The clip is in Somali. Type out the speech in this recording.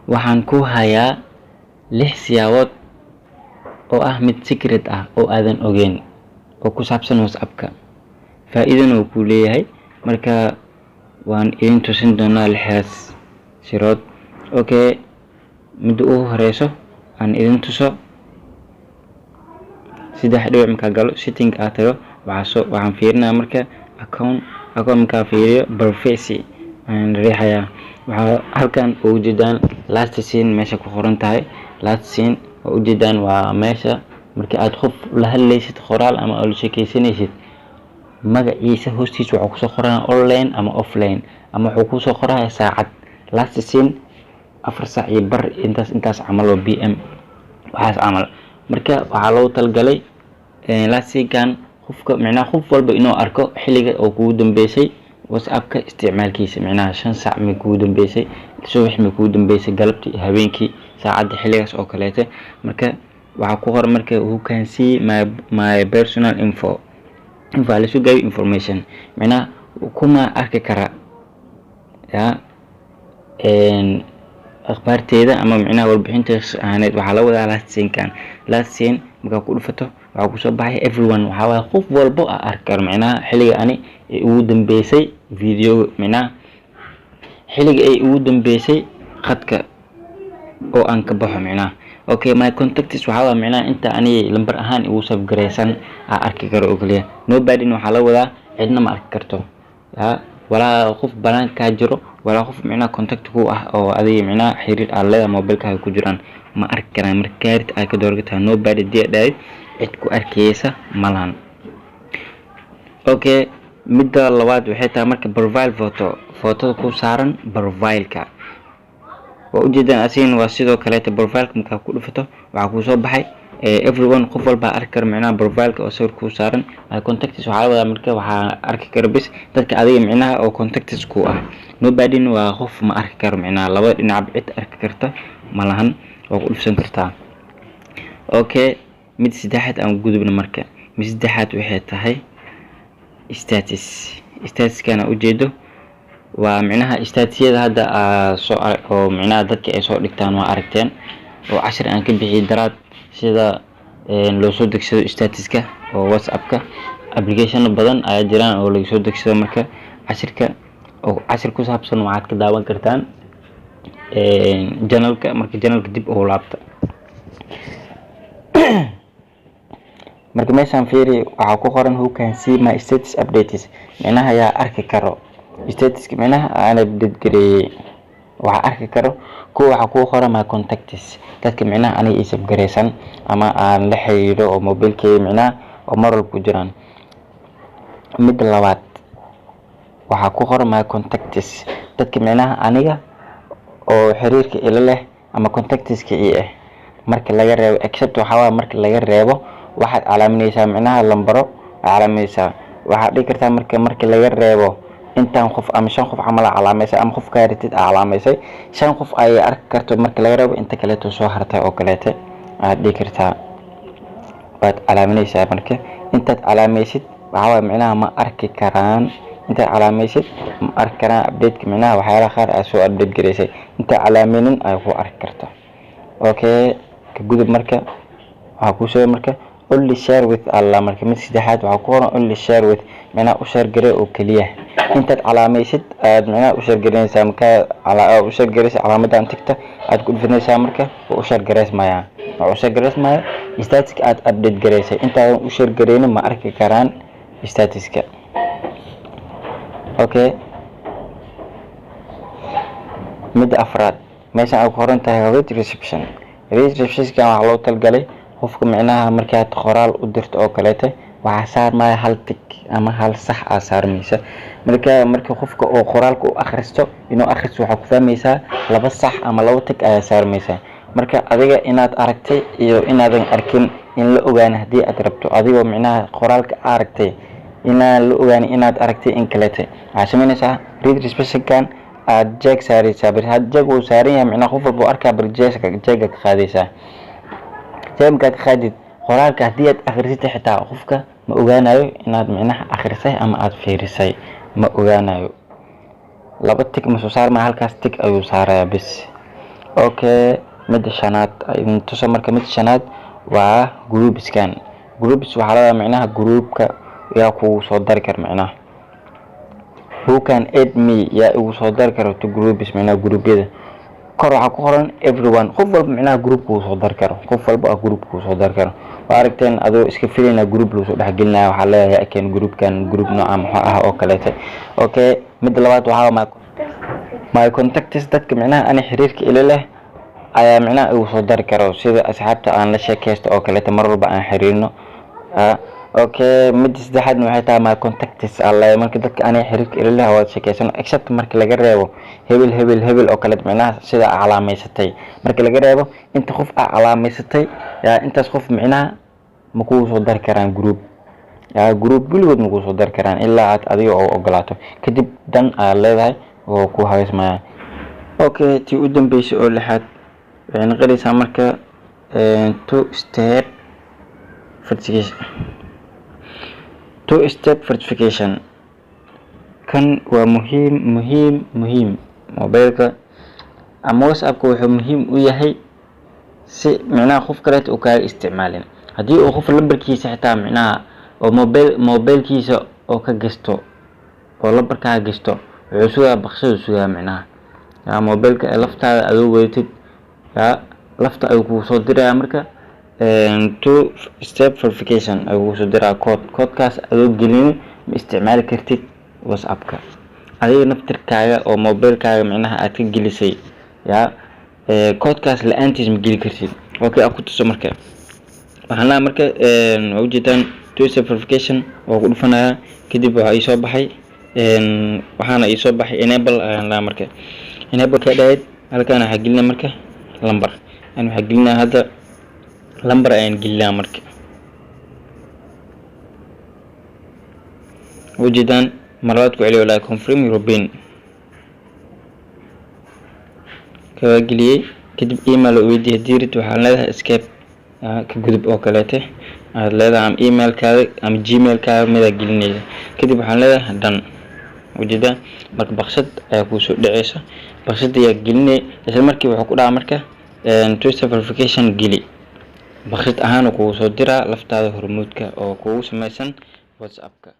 Waxaan ku hayaa lix siyaabood oo ah mid secret ah oo aadan ogeyn oo ku saabsan WhatsApp-ka, faa-iidana uu kuu leeyahay. Marka waan idin tusin doonaa lixdaas sirood. Okay, midda ugu horeyso aan idin tuso. Saddex dhibic markaa galo, setting aa tago, waxaan fiirinaya marka account. Account markaa fiiriyo, privacy ayaan riixayaa. Waxaa halkan ugu jeedaan last seen, meesha ku qoran tahay last seen. Waa ujeedaan, waa meesha marka aad qof la hadlaysid qoraal ama aad la sheekeysanaysid, magaciisa hoostiisa wuxuu kusoo qoraya online ama offline, ama wuxuu kusoo qoraya saacad last seen, 4 saac iyo bar, intaas intaas camal oo PM waxaas camal. Marka waxaa loogu talagalay last seen-kan qofka, micnaha qof walba inuu arko xilliga oo kugu dambeysay WhatsApp-ka isticmaalkiisa. Micnaha 5 saac may kugu dambeysay, subax may kugu dambeysay, galabtii, habeenkii, saacadda xilligaas oo kaleete. Marka waxaa ku qoran marka "Who can see my personal info?" Info waxaa lasoo gaabiyo information, micnaha kuma arki kara ya akhbaarteeda ama micnaha warbixinta shakhsi ahaaneed. Waxaa la wadaa last seen-kan. Last seen markaa ku dhufato, waxaa kusoo baxay everyone. Waxaa waaye qof walbo a arki karo micnaha xilliga ani ay ugu dambeysay video, micnaha xilliga ay ugu dambeysay khadka oo aan ka baxo micnaha. Okay, my contacts waxaa waa micnaha inta ani lambar ahaan igu save gareysan aa arki karo oo kaliya. Nobody waxaa la wadaa cidna ma arki karto ya, walaa qof banaanka kaa jiro, walaa qof micnaha contact ku ah oo adiga micnaha xiriir aad leedahay mobilkaaga ku jiraan ma arki karaan. Marka kaarit aad ka dooran kartaa. Nobody hadii aad dhahdid, cid ku arkeysa malahan. Okay, midda labaad waxay tahay marka profile photo, photoda ku saaran profile-ka. Waa ujeedaan, asigana waa sidoo kaleeta. Profileka markaa ku dhufato, waxaa kuusoo baxay everyone, qof walbaa arki kara micnaha profileka oo sawir kuu saaran. My contacts waxaa la wadaa marka waxaa arki kara bis dadka adiga micnaha oo contacts ku ah. Nobody waa qof ma arki karo, micnaha labada dhinacba cid arki karta ma lahan. Waa ku dhufsan kartaa. Okay, mid saddexaad aan gudubna. Marka mid saddexaad waxay tahay status. Statuskana ujeedo waa micnaha statusyada hadda aa soo oo micnaha dadka ay soo dhigtaan. Waa aragteen oo cashir aan ka bixiyay daraad sida loo soo degsado statuska oo WhatsAppka. Applicationo badan ayaa jiraan oo laga soo degsado. Marka cashirka oo cashir ku saabsan waxaad ka daawan kartaan channelka. Marka channelka dib ugu laabta. Marka meeshaan fiiri, waxaa ku qoran "Who can see my status updates?" Micnaha yaa arki karo statuska micnaha aan update gareeyey? Waxaa arki karo kuwa waxaa kuu qoran my contacts, dadka micnaha aniga ii save gareysan ama aan la xiriiro oo mobilkeyga micnaha oo mar walba ku jiraan. Midda labaad waxaa ku qoran my contacts, dadka micnaha aniga oo xiriirka ila leh ama contactska ii ah marka laga reebo. Except waxaa waaye marka laga reebo, waxaad calaamineysaa micnaha lambaro calaamineysaa. Waxaad dhigi kartaa marka laga reebo intaan qof ama shan qof camal aa calaameysay, ama qof kaa ratid aa calaameysay, shan qof ayay arki karto marka laga reebo inta kaleeto soo hartay oo kaleete aad dhigi kartaa. Waad calaamineysaa. Marka intaad calaameysid, waxaa waaye micnaha ma arki karaan. Intaad calaameysid ma arki karaan updateka, micnaha waxyaalaha qaar aad soo update gareysay. Intaad calaameynin ay ku arki karta. Okay, ka gudub. Marka waxaa kusoo marka only share with alla. Marka mid saddexaad waxaa ku qoran only share with, micnaha u share garee oo keliya. Intaad calaamaysid aad micnaha u share gareynaysaa. Markaa u share gareysa, calaamadan tigta aad ku dhufanaysaa. Marka waa u share gareysmaya, waa u share gareysmaya statuska aad update gareysay. Intaadan u share gareynin ma arki karaan statuska. Okay, midda afraad meeshan ay ku qoran tahay read receipts. Read receiptskan waxaa loo talgalay qofka micnaha markaad qoraal u dirto oo kaleete, waxaa saarmaya hal tick ama hal sax aa saarmaysa. Marka qofka oo qoraalka u akhristo, inuu akhristo waxaa ku fahmaysaa laba sax ama laba tick ayaa saarmaysa. Marka adiga inaad aragtay iyo inaadan arkin in la ogaani haddii aad rabto, adigoo micnaha qoraalka aragtay inaan la ogaanin inaad aragtay in kaleete, waxaa sameynaysaa read receiptskan aad check saareysaa. Bar had check uu saaran yahay, micnaha qof walba uu arkaa, bar checka ka qaadaysaa. Check markaad ka qaadid, qoraalka haddii aad akhrisatay xitaa qofka ma ogaanayo inaad micnaha akhrisay ama aad fiirisay, ma ogaanayo. Laba tick ma soo saarmaya, halkaas tick ayuu saarayaa bis. Okay, midda shanaad idin tuso. Marka midda shanaad waa groupskan. Groups waxaa laga micnaha groupka yaa kugu soo dari kara, micnaha who can add me, yaa igu soo dari karo, to groups, micnaha groupyada. Kor waxaa ku qoran everyone, qof walba micnaha group kuu soo dari karo, qof walba ah group kuu soo dari karo. Waa aragteen, adoo iska filayna group lagu soo dhexgelinaya, waxaa leeyahay akeen groupkan group nooca muxuu ah oo kaleete. Okay, midda labaad waxaa my contacts, dadka micnaha ani xiriirka ila leh ayaa micnaha igu soo dari karo, sida asxaabta aan la sheekeysto oo kaleete, mar walba aan xiriirno. Okay, midda saddexaadna waxay tahay my contacts alle, marka dadka ani xiriirka ila leh waad sheekeysano, except marka laga reebo hebel, hebel, hebel oo kaleete, micnaha sida calaamaysatay. Marka laga reebo inta qof aa calaamaysatay, yaa intaas qof micnaha ma kugu soo dari karaan group, yaa group weligood ma kugu soo dari karaan ilaa aad adiga oo ogolaato. Kadib dan aad leedahay oo ku habeysmaya. Okay, tii u dambeysay oo lixaad waxay noqonaysaa marka two step verification. Two step verification kan waa muhiim, muhiim, muhiim. Mobileka ama WhatsAppka wuxuu muhiim u yahay si micnaha qof kaleeta uu kaaga isticmaalin. Haddii uu qof lambarkiisa xitaa micnaha oo mobilkiisa oo ka gasto oo lambarkaaga gasto, wuxuu sugaa baqshadu sugaa, micnaha yaa mobilka laftaada adoo wadatid, yaa lafta ayuu kugu soo diraya. Marka two step verification ayuu kugu soo diraya code. Codekaas adoo gelin ma isticmaali kartid WhatsAppka. Adiga naftirkaaga oo mobilkaaga micnaha aad ka gelisay yaa codekaas la-aantiis ma geli kartid. Okay, aan ku tuso. Marka waxaan lahaa, marka waa ujeedaan two step verification waa ku dhufanayaa. Kadib waxaa iisoo baxay, waxaana iisoo baxay enable ayaan lahaa. Marka enable ka dhahayd, halkaan waxaa gelinaa marka lambar. Aan waxaa gelinaa hadda lambar ayaan gelinaa. Marka ujeedaan, mar labaad ku celiyo, walaa confirm your PIN kawaa geliyey. Kadib email oo weydiiyay. Haddii rid waxaan leedahay escape, ka gudub oo kaleete aad leedahay, ama emailkaada ama Gmailkaaga midaa gelinaysa. Kadib waxaan leedahay done. Ujeedaa, marka baqshad ayaa kuusoo dhaceysa, baqshada ayaa gelinay. Isla markii wuxuu ku dhaca marka two step verification geli, baqshad ahaan kugu soo diraa laftaada hormuudka oo kugu sameysan WhatsAppka.